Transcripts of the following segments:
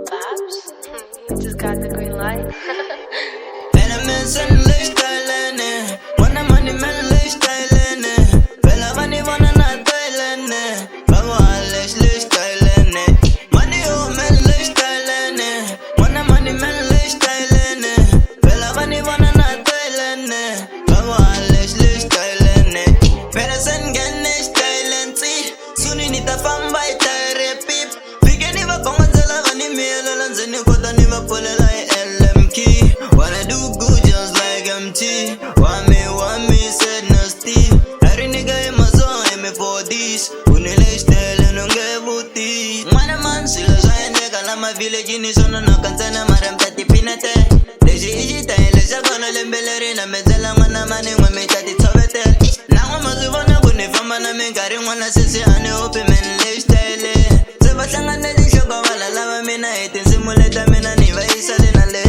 Babs, you just got the green light. Wanna do good just like MT. Want me, said nasty. Every nigga in my zone, aim me for this. Unilestele nungevuti. Mwana man, silo zaende kala village ni sono na kansana maram tati pinate. Lezi ijita eleza kono lembeleri na mezela mwana mani mweme tati tobete. Na ngoma zivona kunifama na mingari mwana sisi ane open men lifestyle. Sebahlanga nelishoka wala lava mina itinsimuleta mina niva isale na le.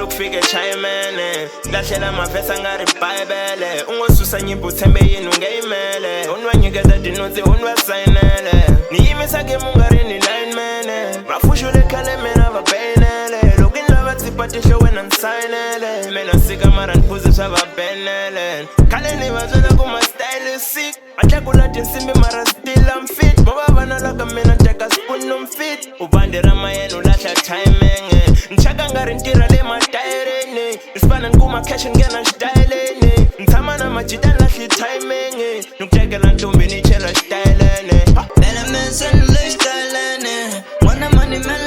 Kufike chayimene lahlela mavesa nga ri bhayibele u ngo susa nyimpi u tshembe yini u nge yimele u nwa nyiketa tinotsi u nwa sayinele ni yimisa game u nga ri ni linemene va fuxule khale mina va beyinele loko ni lava tsipa tihlo wena ni sayinele mina sika mara ni phuzi swa va benele khale ni va byela ku ma style is sick va tlakula tinsimbi mara still I'm fit mo va vana la ka mina teka spoon no fit u bandi ra mayena u lahla timing nchaka nga ri ntirha le matayereni isifana ni kuma cash nghena xitayeleni ni tshama na majita ni lahli timing ni ku tekela ntombi ni chela xitayelene. Elements and lifestyle, wanna money man.